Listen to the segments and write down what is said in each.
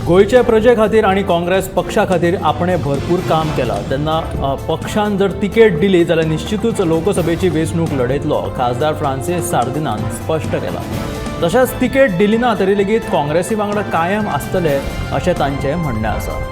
गोंयचे प्रजे खातीर आनी काँग्रेस पक्षा खातीर आपणे भरपूर काम केलां. तेन्ना पक्षान जर तिकेट दिली जाल्यार निश्चितूच लोकसभेची वेंचणूक लढयतलो, खासदार फ्रांसीस सार्दिनान स्पश्ट केलां. तशेंच तिकेट दिली ना तरी लेगीत काँग्रेसी वांगडा कायम आसतले अशें तांचें म्हणणें आसा.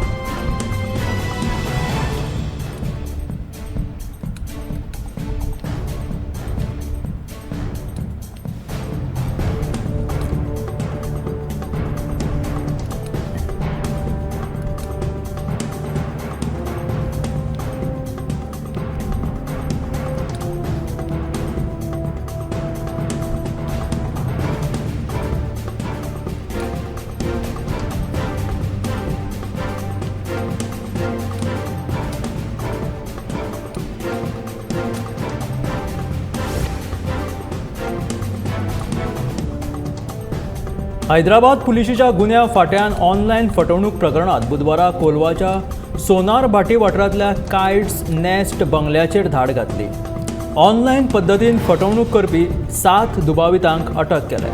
हैदराबाद पुलिशेच्या गुन्यांव फांट्यान ऑनलायन फटवणूक प्रकरणात बुधवारा कोलवाच्या सोनार भाटी वाठारांतल्या कायट्स नेस्ट बंगल्याचेर धाड घातली. ऑनलायन पद्दतीन फटवणूक करपी 7 दुबावितांक अटक केले.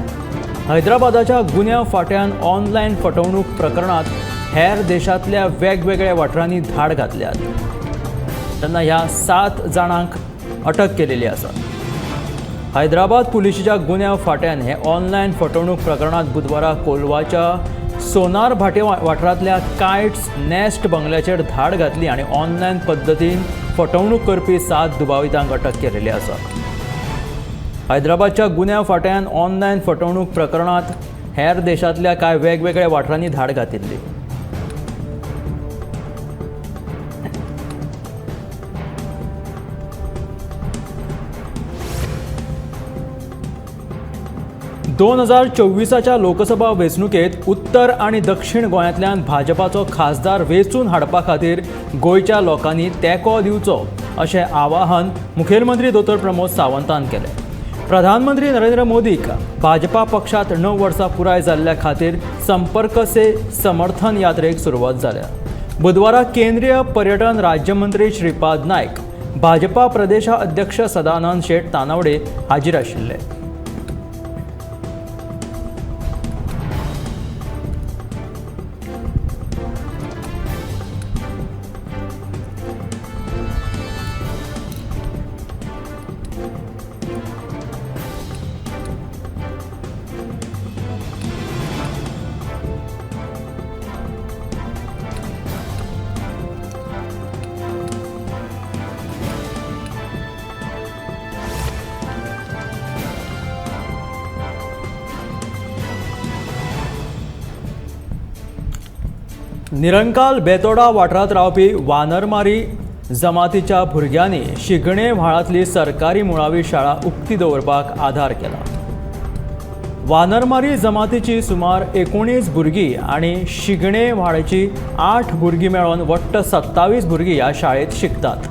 हैदराबादाच्या गुन्यांव फांट्यान ऑनलायन फटवणूक प्रकरणात हेर देशांतल्या वेगवेगळ्या वाठारांनी धाड घातल्यात. तेन्ना ह्या 7 जाणांक अटक केलेली आसा. हैदराबाद पुलिशेच्या गुन्यांव फांट्यान हे ऑनलायन फटवणूक प्रकरणात बुधवारा कोलवाच्या सोनार भाटी वाठारांतल्या कायट्स नेस्ट बंगल्याचेर धाड घातली आनी ऑनलायन पद्दतीन फटवणूक करपी 7 दुबावितांक अटक केलेली आसा. हैदराबादच्या गुन्यांव फांट्यान ऑनलायन फटवणूक प्रकरणात हेर देशांतल्या कांय वेगवेगळ्या वाठारांनी धाड घातिल्ली. दोन 2024च्या लोकसभा वेंचणुकेत उत्तर आनी दक्षिण गोंयांतल्यान भाजपाचो खासदार वेंचून हाडपा खातीर गोंयच्या लोकांनी तेंको दिवचो अशें आवाहन मुखेलमंत्री दोतोर प्रमोद सावंतान केलें. प्रधानमंत्री नरेंद्र मोदीक भाजपा पक्षांत 9 वर्सां पुराय जाल्ल्या खातीर संपर्क से समर्थन यात्रेक सुरवात जाल्या. बुधवारा केंद्रीय पर्यटन राज्यमंत्री श्रीपाद नायक, भाजपा प्रदेशाध्यक्ष सदानंद शेट तानावडे हाजीर आशिल्ले. निरंकाल बेतोडा वाठारांत रावपी वानरमारी जमातीच्या भुरग्यांनी शिगणे व्हाळांतली सरकारी मुळावी शाळा उक्ती दवरपाक आधार केला. वानरमारी जमातीची सुमार 19 भुरगीं आनी शिगणे व्हाळाची 8 भुरगीं मेळून वट्ट 27 भुरगीं ह्या शाळेंत शिकतात.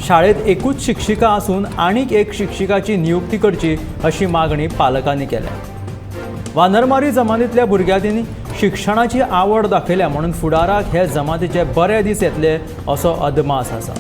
शाळेंत एकूच शिक्षिका आसून आनीक एक शिक्षिकाची नियुक्ती करची अशी मागणी पालकांनी केल्या. वानरमारी जमातींतल्या भुरग्यांनी शिक्षणाची आवड दाखयल्या म्हणून फुडाराक हे जमातीचे बरे दीस येतले असो अदमास आसा.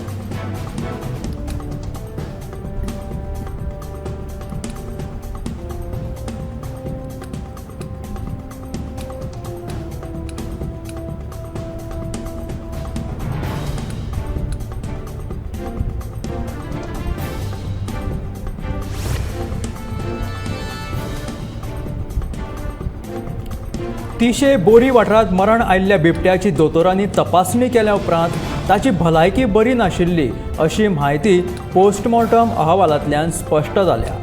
तिशे बोरी वाठारांत मरण आयिल्ल्या बिबट्याची दोतोरांनी तपासणी केल्या उपरांत ताची भलायकी बरी नाशिल्ली अशी म्हायती पोस्टमॉर्टम अहवालांतल्यान स्पश्ट जाल्या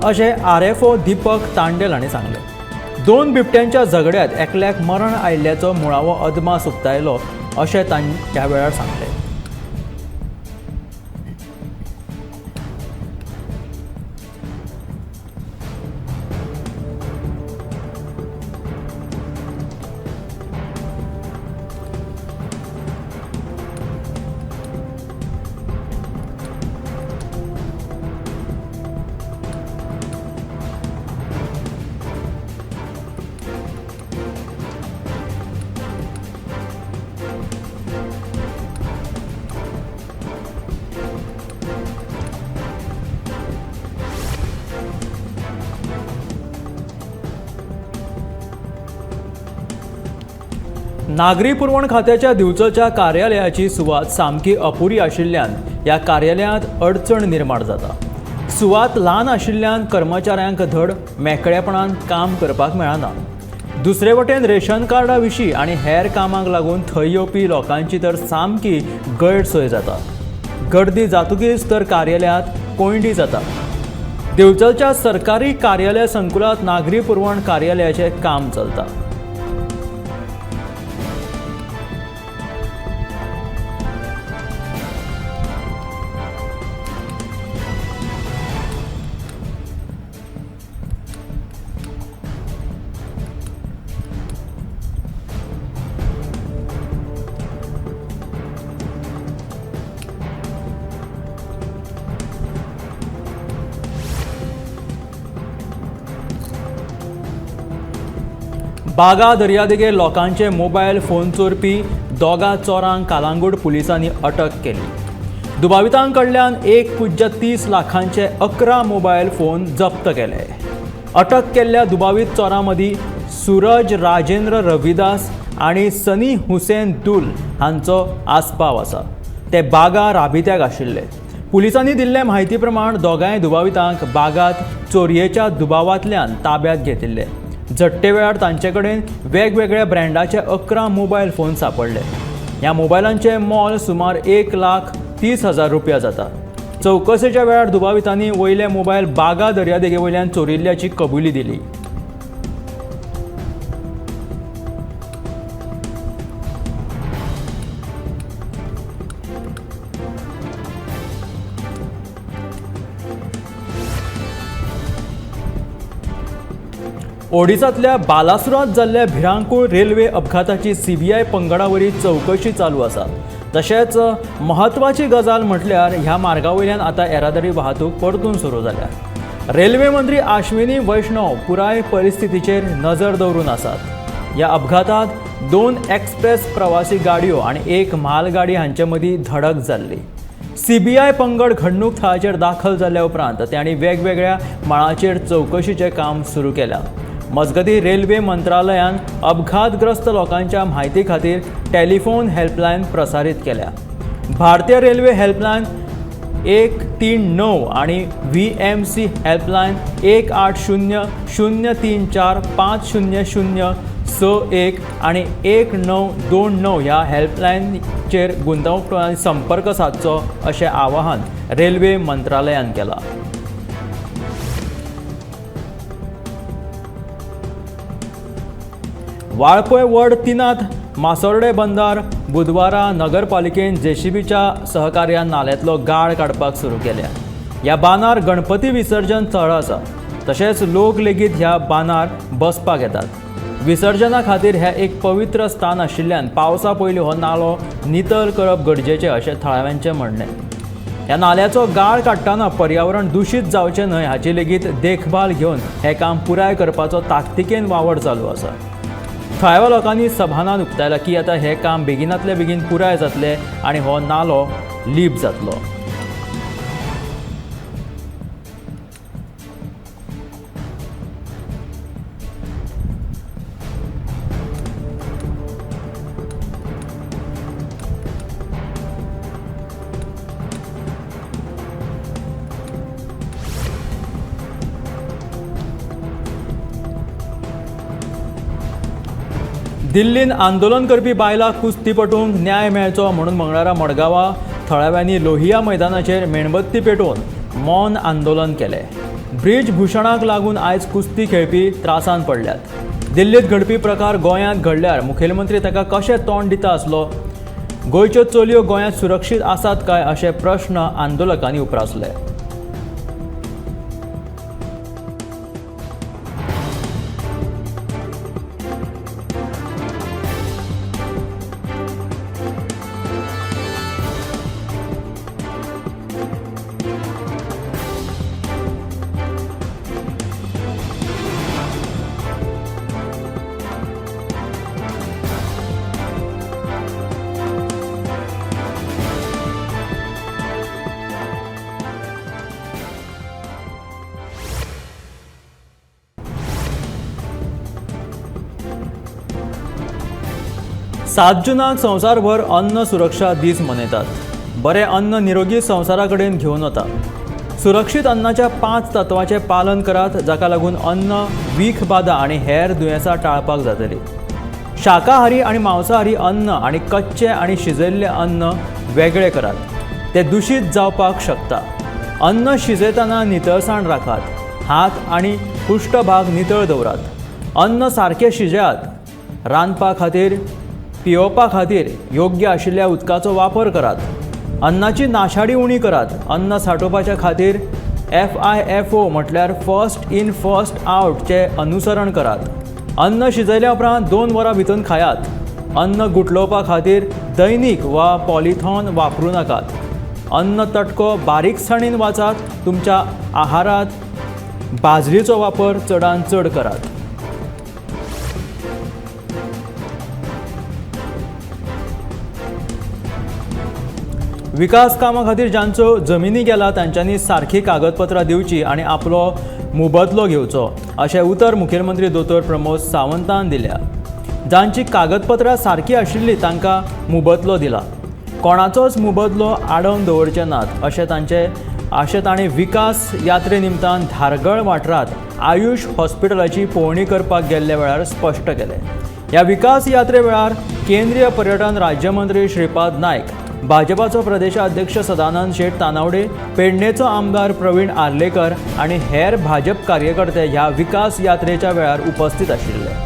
अशें RFO Deepak Tandel हांणी सांगलें. 2 बिबट्यांच्या झगड्यांत एकल्याक मरण आयिल्ल्याचो मुळावो अदमास उक्तायलो अशें तांणी ह्या वेळार सांगलें. नागरी पुरवण खात्याच्या दिवचलच्या कार्यालयाची सुवात सामकी अपुरी आशिल्ल्यान ह्या कार्यालयांत अडचण निर्माण जाता. सुवात ल्हान आशिल्ल्यान कर्मचाऱ्यांक धड मेकळेपणान काम करपाक मेळना. दुसरे वटेन रेशन कार्डा विशीं आनी हेर कामांक लागून थंय येवपी लोकांची तर सामकी गैरसोय जाता. गर्दी जातकीच तर कार्यालयांत कोंयडी जाता. दिवचलच्या सरकारी कार्यालय संकुलांत नागरी पुरवण कार्यालयाचें काम चलता. बागा दर्यादेगेर लोकांचे मोबायल फोन चोरपी दोगा चोरांक कालांगूट पुलिसांनी अटक केली. दुबावितां कडल्यान 1.30 लाखांचे 11 मोबायल फोन जप्त केले. अटक केल्ल्या दुबावीत चोरां मदीं सूरज राजेंद्र रविदास आनी सनी हुसेन दुल हांचो आस्पाव आसा. ते बागा राबित्याक आशिल्ले. पुलिसांनी दिल्ले म्हायती प्रमाण दोगांय दुबावितांक बागात चोरयेच्या दुबावांतल्यान ताब्यात घेतिल्ले. झट्टे वेळार तांचे कडेन वेगवेगळ्या ब्रँडाचे 11 मोबायल फोन सापडले. ह्या मोबायलांचे मोल सुमार 1,30,000 रुपया जाता. चवकशेच्या वेळार दुबावितांनी वयले मोबायल बागा दर्यादेगे वयल्यान चोरिल्ल्याची कबुली दिली. ओडिसांतल्या बालासुरांत जाल्ल्या भिरांकूळ रेल्वे अपघाताची सीबीआय पंगडा वरवीं चवकशी चालू आसा. तशेंच म्हत्वाची गजाल म्हटल्यार ह्या मार्गा वयल्यान आतां येरादारी वाहतूक परतून सुरू जाल्या. रेल्वे मंत्री आश्विनी वैष्णव पुराय परिस्थितीचेर नजर दवरून आसात. ह्या अपघातांत 2 एक्सप्रेस प्रवासी गाडयो आनी 1 म्हालगाडी हांचे मदीं धडक जाल्ली. सीबीआय पंगड घडणूक थळाचेर दाखल जाल्या उपरांत तांणी वेगवेगळ्या मळाचेर चवकशीचें काम सुरू केलां. मजगतीं रेल्वे मंत्रालयान अपघातग्रस्त लोकांच्या म्हायती खातीर टेलिफोन हेल्पलायन प्रसारीत केल्या. भारतीय रेल्वे हेल्पलायन 139 आनी VMC helpline 180 034 500 61 आनी 1929 ह्या हेल्पलायनचेर गुंतवणुकारांनी संपर्क सादचो अशें आवाहन रेल्वे मंत्रालयान केलां. वाळपय वड 3 मासोर्डे बंदार बुधवारा नगरपालिकेन जेसीबीच्या सहकार्यान नाल्यांतलो गाळ काडपाक सुरू केल्या. ह्या बांदार गणपती विसर्जन थळ आसा. तशेंच लोक लेगीत ह्या बांदार बसपाक येतात. विसर्जना खातीर हें एक पवित्र स्थान आशिल्ल्यान पावसा पयलीं हो नालो नितळ करप गरजेचें अशें थळाव्यांचें म्हणणें. ह्या नाल्याचो गाळ काडटना पर्यावरण दुशीत जावचें न्हय हाची लेगीत देखभाल घेवन हें काम पुराय करपाचो ताकतिकेन वावर चालू आसा. थळाव्या लोकांनी सभानान उक्तायला की आतां हें काम बेगिनातले बेगीन पुराय जातलें आनी हो नालो लीप जातलो. दिल्लीन आंदोलन करपी बायलां कुस्तीपटूंक न्याय मेळचो म्हणून मंगळारा मडगांवां थळाव्यांनी लोहिया मैदानाचेर मेणबत्ती पेटोवन मौन आंदोलन केलें. ब्रिजभूषणाक लागून आयज कुस्ती खेळपी त्रासान पडल्यात. दिल्लींत घडपी प्रकार गोंयांत घडल्यार मुखेलमंत्री ताका कशें तोंड दिता आसलो? गोंयच्यो चलयो गोंयांत सुरक्षीत आसात काय अशे प्रश्न आंदोलकांनी उप्रासले. 7 जूनाक संवसारभर अन्न सुरक्षा दीस मनयतात. बरें अन्न निरोगी संवसारा कडेन घेवन वता. सुरक्षीत अन्नाच्या 5 तत्वाचें पालन करात, जाका लागून अन्न वीख बादा आनी हेर दुयेंसां टाळपाक जातली. शाकाहारी आनी मांसाहारी अन्न आनी कच्चें आनी शिजयल्लें अन्न वेगळें करात, तें दुशीत जावपाक शकता. अन्न शिजयतना नितळसाण राखात, हात आनी पृश्ठभाग नितळ दवरात. अन्न सारकें शिजयात. रांदपा खातीर, पियोवपा खातीर योग्य आशिल्ल्या उदकाचो वापर करात. अन्नाची नाशाडी उणी करात. अन्न सांठोवपाच्या खातीर FIFO म्हटल्यार फर्स्ट इन फर्स्ट आवटचें अनुसरण करात. अन्न शिजयल्या उपरांत 2 वरां भितर खायात. अन्न गुठलोवपा खातीर दैनीक वा पॉलिथॉन वापरूं नाकात. अन्न तटको बारीकसाणीन वाचात. तुमच्या आहारात बाजरीचो वापर चडान चड करात. विकास कामां खातीर जांचो जमिनी गेला तांच्यांनी सारखी कागदपत्रां दिवची आनी आपलो मुबदलो घेवचो, अशें उतर मुखेलमंत्री दोतोर प्रमोद सावंतान दिल्या. जांची कागदपत्रां सारकी आशिल्ली तांकां मुबदलो दिला. कोणाचोच मुबदलो आडोवन दवरचे नात, अशें ताणें विकास यात्रे निमतान धारगळ वाठारांत आयुष हॉस्पिटलाची पळोवणी करपाक गेल्ल्या वेळार स्पश्ट केलें. ह्या विकास यात्रे वेळार केंद्रीय पर्यटन राज्यमंत्री श्रीपाद नायक, भाजपाचो प्रदेशाध्यक्ष सदानंद शेट तानावडे, पेडणेचो आमदार प्रवीण आर्लेकर आनी हेर भाजप कार्यकर्ते ह्या विकास यात्रेच्या वेळार उपस्थित आशिल्ले.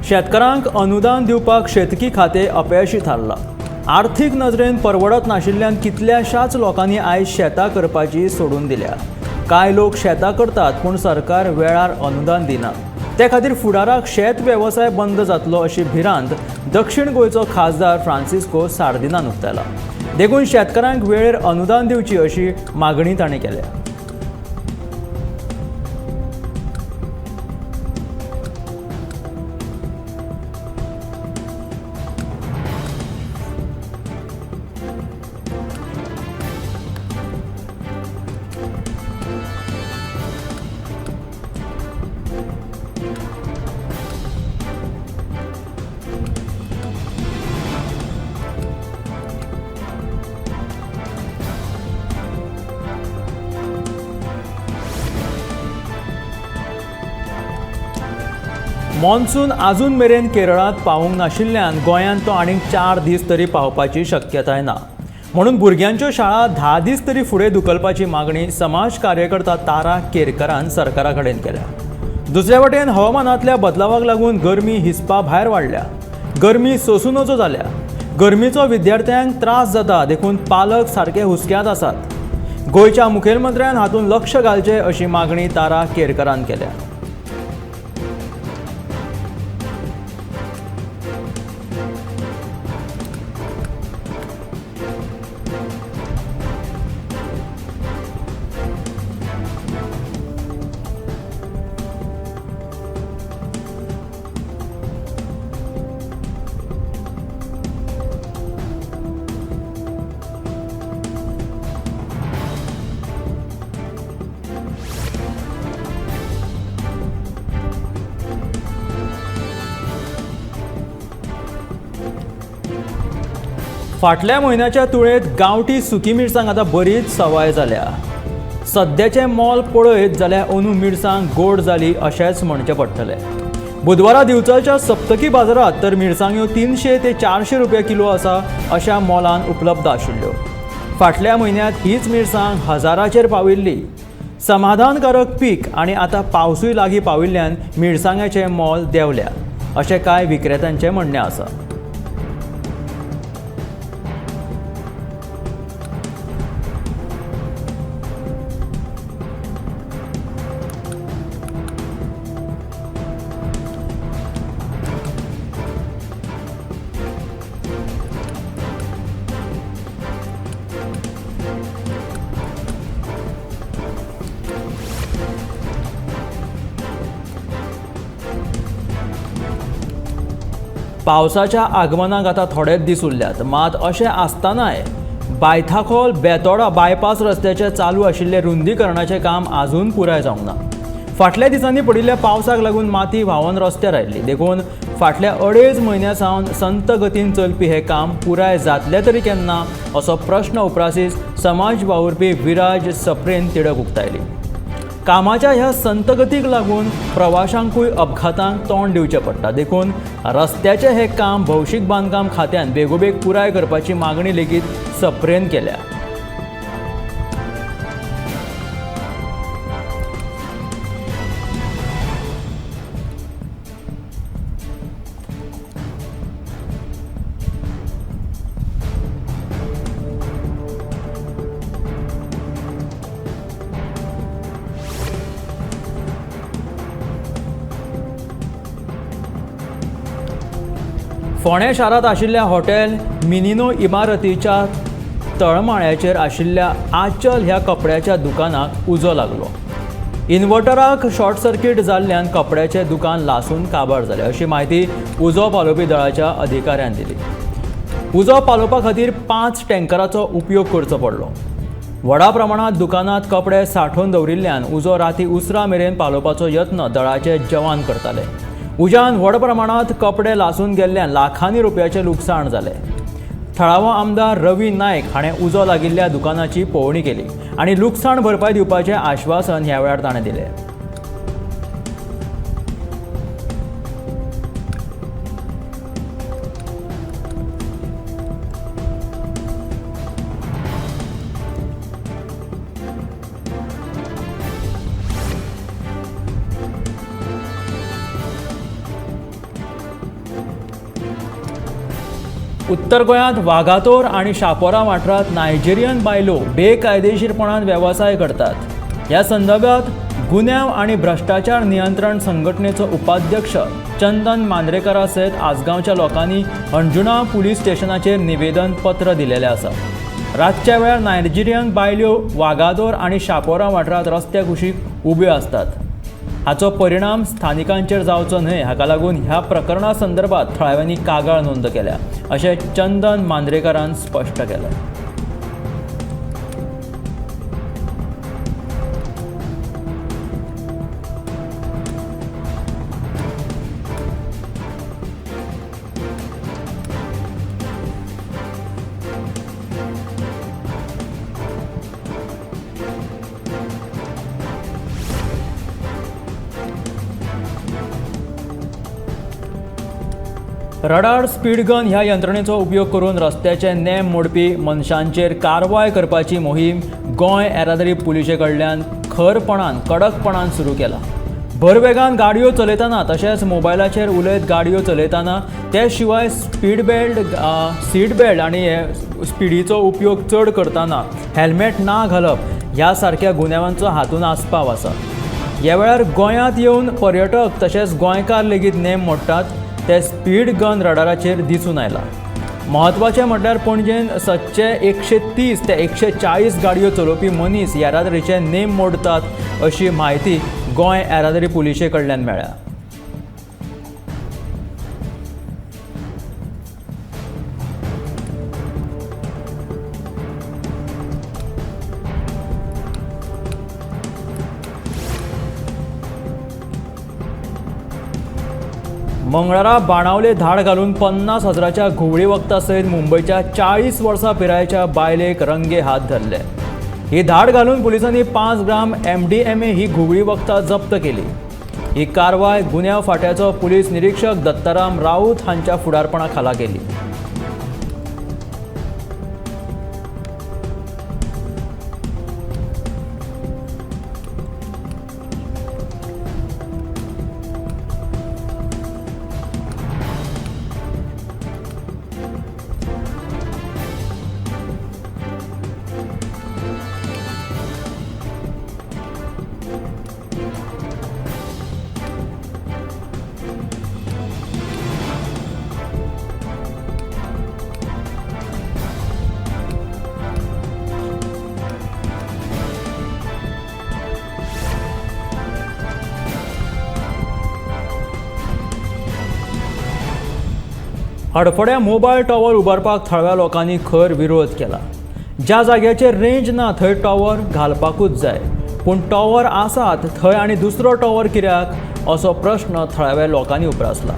शेतकारांक अनुदान दिवपाक शेतकी खातें अपयशी थारलां. आर्थीक नदरेन परवडत नाशिल्ल्यान कितल्याशाच लोकांनी आयज शेतां करपाची सोडून दिल्या. कांय लोक शेतां करतात पूण सरकार वेळार अनुदान दिना. ते खातीर फुडाराक शेत वेवसाय बंद जातलो अशी भिरांत दक्षिण गोंयचो खासदार फ्रांसिस्को सार्दिनान उक्तायला. देखून शेतकारांक वेळेर अनुदान दिवची अशी मागणी ताणें केल्या. मॉन्सून अजून मेरेन केरळांत पावूंक नाशिल्ल्यान गोंयांत तो आनीक 4 दीस तरी पावपाची शक्यताय ना. म्हणून भुरग्यांच्यो शाळा 10 दीस तरी फुडें धुकलपाची मागणी समाज कार्यकर्ता तारा केरकरान सरकारा कडेन केल्या. दुसऱ्या वटेन हवामानांतल्या बदलावाक लागून गरमी हिसपा भायर वाडल्या. गरमी सोसूं नजो जाल्या. गरमीचो विद्यार्थ्यांक त्रास जाता, देखून पालक सारके हुस्क्यांत आसात. गोंयच्या मुखेलमंत्र्यान हातूंत लक्ष घालचें अशी मागणी तारा केरकरान केल्या. फाटल्या म्हयन्याच्या तुळेंत गांवठी सुकी मिरसांग आतां बरीच सवाय जाल्या. सद्याचें मोल पळयत जाल्यार अंदू मिरसांग गोड जाली अशेंच म्हणचें पडटलें. बुधवारा दिवचलच्या सप्तकी बाजारांत तर मिरसांग्यो 300 ते 400 रुपया किलो आसा अशा मोलान उपलब्ध आशिल्ल्यो. फाटल्या म्हयन्यांत हीच मिरसांग 1000चेर पाविल्ली. समाधानकारक पीक आनी आतां पावसूय लागीं पाविल्ल्यान मिरसांगाचें मोल देंवल्या अशें कांय विक्रेत्यांचें म्हणणें आसा. पावसाच्या आगमनाक आतां थोडेच दीस उरल्यात, मात अशें आसतनाय बायथाखोल बेतोडा बायपास रस्त्याचें चालू आशिल्लें रुंदीकरणाचें काम आजून पुराय जावंक ना. फाटल्या दिसांनी पडिल्ल्या पावसाक लागून माती व्हांवन रस्त्यार आयिल्ली, देखून फाटल्या 2.5 म्हयन्यां सावन संत गतीन चलपी हें काम पुराय जातलें तरी केन्ना असो प्रश्न उप्रासीत समाज वावुरपी विराज सप्रेन तिडक उक्तायली. कामाच्या ह्या संतगतीक लागून प्रवाशांकूय अपघातांक तोंड दिवचें पडटा, देखून रस्त्याचें हें काम भौशीक बांदकाम खात्यान बेगोबेग पुराय करपाची मागणी लेगीत सप्रेन केल्या. फोंडें शारांत आशिल्ल्या हॉटेल मिनिनो इमारतीच्या तळमाळ्याचेर आशिल्ल्या आचल ह्या कपड्याच्या दुकानाक उजो लागलो. इन्वर्टराक शॉर्ट सर्किट जाल्ल्यान कपड्याचें दुकान लासून काबार जालें अशी म्हायती उजो पालोवपी दळाच्या अधिकाऱ्यान दिली. उजो पालोवपा खातीर 5 टँकराचो उपयोग करचो पडलो. व्हडा प्रमाणांत दुकानांत कपडे सांठोवन दवरिल्ल्यान उजो राती उसरां मेरेन पालोवपाचो यत्न दळाचे जवान करताले. उज्यान व्हड प्रमाणांत कपडे लासून गेल्ल्यान लाखांनी रुपयाचें लुकसाण जालें. थळावो आमदार रवी नायक हाणें उजो लागिल्ल्या दुकानाची पळोवणी केली आनी लुकसाण भरपाय दिवपाचें आश्वासन ह्या वेळार ताणें दिलें. उत्तर गोंयांत वागातोर आनी शापोरा वाठारांत नायजेरियन बायलो बेकायदेशीरपणान वेवसाय करतात. ह्या संदर्भात गुन्यांव आनी भ्रश्टाचार नियंत्रण संघटनेचो उपाध्यक्ष चंदन मांद्रेकरा सयत आसगांवच्या लोकांनी अंजुणा पुलीस स्टेशनाचेर निवेदन पत्र दिलेलें आसा. रातच्या वेळार नायजेरियन बायल्यो वागातोर आनी शापोरा वाठारांत रस्त्या कुशीक उब्यो आसतात. हाचो परिणाम स्थानिकांचेर जावचो न्हय हाका लागून ह्या प्रकरणा संदर्भात थळाव्यांनी कागाळ नोंद केल्या अशें चंदन मांद्रेकरान स्पश्ट केलें. रडार स्पीड गन ह्या यंत्रणेचो उपयोग करून रस्त्याचे नेम मोडपी मनशांचेर कारवाय करपाची मोहीम गोंय येरादारी पुलिशे कडल्यान खरपणान कडकपणान सुरू केला. भरवेगान गाडयो चलयतना तशेंच मोबायलाचेर उलयत गाडयो चलयतना ते शिवाय स्पीड बेल्ट सीट बेल्ट आनी स्पिडीचो उपयोग चड करतना हेल्मेट ना घालप ह्या सारक्या गुन्यांवांचो हातूंत आस्पाव आसा. ह्या वेळार गोंयांत येवन पर्यटक तशेंच गोंयकार लेगीत नेम मोडटात ते स्पीड गन रडाराचेर दिसून आयला. म्हत्वाचें म्हटल्यार पणजेन सदचे 130 ते 140 गाडयो चलोवपी मनीस येरादारीचे नेम मोडटात अशी म्हायती गोंय येरादारी पुलिशे कडल्यान मेळ्ळ्या. मंगळारा बाणावले धाड घालून 50,000च्या घुंवळी वखदा सयत मुंबयच्या 40 वर्सां पिरायेच्या बायलेक रंगे हात धरले. ही धाड घालून पुलिसांनी 5 ग्राम MDMA ही घुंवळी वखदां जप्त केली. ही कारवाय गुन्यांव फांट्याचो पुलीस निरीक्षक दत्ताराम राऊत हांच्या फुडारपणा खाला केली. हडफड्या मोबायल टॉवर उबारपाक थळाव्या लोकांनी खर विरोध केला. ज्या जाग्याचेर रेंज ना थंय टॉवर घालपाकूच जाय, पूण टॉवर आसात थंय आनी दुसरो टॉवर कित्याक असो प्रश्न थळाव्या लोकांनी उप्रासला.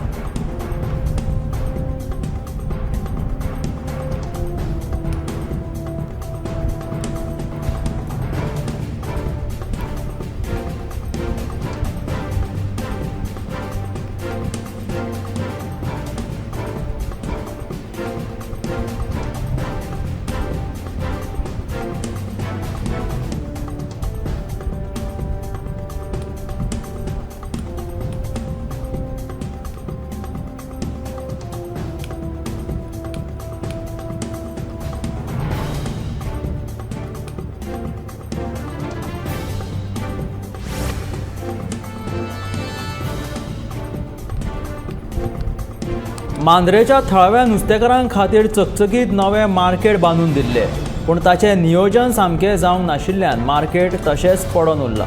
मांद्रेच्या थळाव्या नुस्तेकारां खातीर चकचकीत नवें मार्केट बांदून दिल्लें, पूण ताचें नियोजन सामकें जावंक नाशिल्ल्यान मार्केट तशेंच पडून उरलां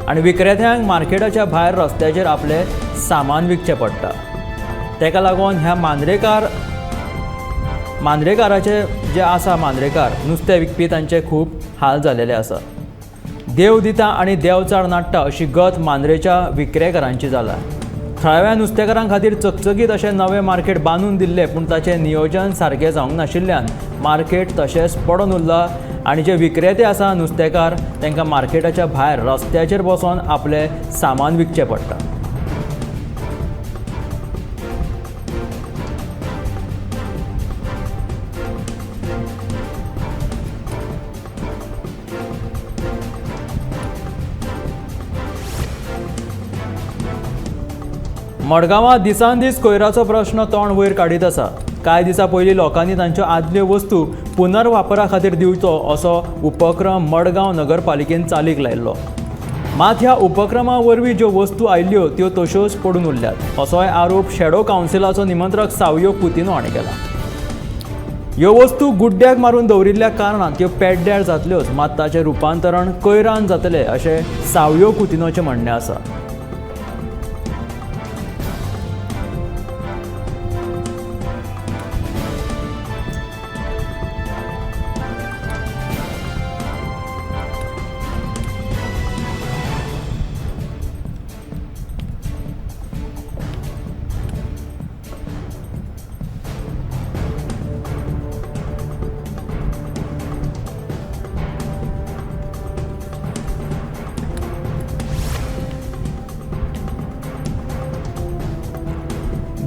आनी विक्रेत्यांक मार्केटाच्या भायर रस्त्याचेर आपलें सामान विकचें पडटा. ताका लागून ह्या मांद्रेकाराचे जे आसा मांद्रेकार नुस्तें विकपी तांचे खूब हाल जालेले आसा. देव दिता आनी देवचार नाडटा अशी गत मांद्रेच्या विक्रेकारांची जाला. थळाव्या नुस्तेकारां खातीर चकचकीत अशें नवें मार्केट बांदून दिल्लें, पूण ताचें नियोजन सारकें जावंक नाशिल्ल्यान मार्केट तशेंच पडून उरलां आनी जे विक्रेते आसा नुस्तेकार तांकां मार्केटाच्या भायर रस्त्याचेर बसून आपलें सामान विकचें पडटा. मडगांवां दिसान दीस कोयराचो प्रश्न तोंड वयर काडीत आसा. कांय दिसां पयलीं लोकांनी तांच्यो आदल्यो वस्तू पुनर्वापरा खातीर दिवचो असो उपक्रम मडगांव नगरपालिकेन चालीक लायिल्लो. मात ह्या उपक्रमा वरवीं ज्यो वस्तू आयिल्ल्यो त्यो तश्योच पडून उरल्यात असोय आरोप शॅडो कावन्सिलाचो निमंत्रक सावियो कुतिन्हो हाणें केला. ह्यो वस्तू गुड्ड्याक मारून दवरिल्ल्या कारणान त्यो पेड्ड्यार जातल्योच, मात ताचें रुपांतरण कोयरान जातलें अशें सावियो कुतिन्होचें म्हणणें आसा.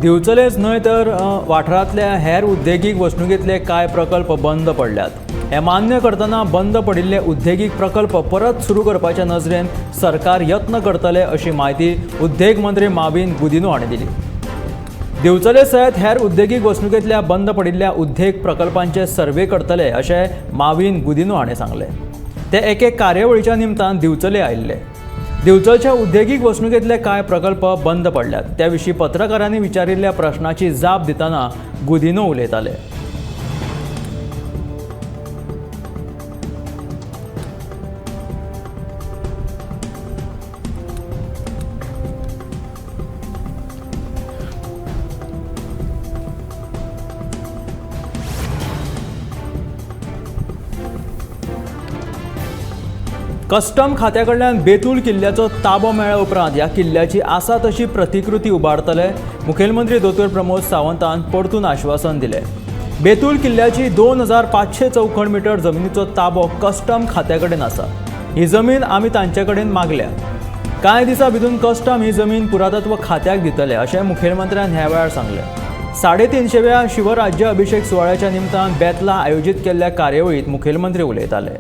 दिवचलेच न्हय तर वाठारांतल्या हेर उद्देगीक वसणुकेंतले कांय प्रकल्प बंद पडल्यात. हें मान्य करतना बंद पडिल्ले उद्देगीक प्रकल्प परत सुरू करपाच्या नजरेन सरकार यत्न करतले अशी म्हायती उद्देग मंत्री माविन गुदिन्हो हांणी दिली. दिवचले सयत हेर उद्देगीक वसणुकेंतल्या बंद पडिल्ल्या उद्देग प्रकल्पांचे सर्वे करतले अशें माविन गुदिन्हो हाणें सांगलें. ते एके कार्यावळीच्या निमतान दिवचले आयिल्ले. दिवचलच्या उद्देगीक वसणुकेंतले कांय प्रकल्प बंद पडल्यात त्या विशीं पत्रकारांनी विचारिल्ल्या प्रश्नाची जाप दितना गुदिन्हो उलयताले. कस्टम खात्या कडल्यान बेतूल किल्ल्याचो ताबो मेळ्ळ्या उपरांत ह्या किल्ल्याची आसा तशी प्रतिकृती उबारतले मुखेलमंत्री दोतोर प्रमोद सावंतान परतून आश्वासन दिलें. बेतूल किल्ल्याची 2500 चौखण मिटर जमिनीचो ताबो कस्टम खात्या कडेन आसा. ही जमीन आमी तांचे कडेन मागल्या. कांय दिसां भितून कस्टम ही जमीन पुरातत्व खात्याक दितले अशें मुखेलमंत्र्यान ह्या वेळार सांगलें. 350व्या शिवराज्य अभिषेक सुवाळ्याच्या निमतान बेतला आयोजीत केल्ल्या कार्यावळींत मुखेलमंत्री उलयताले.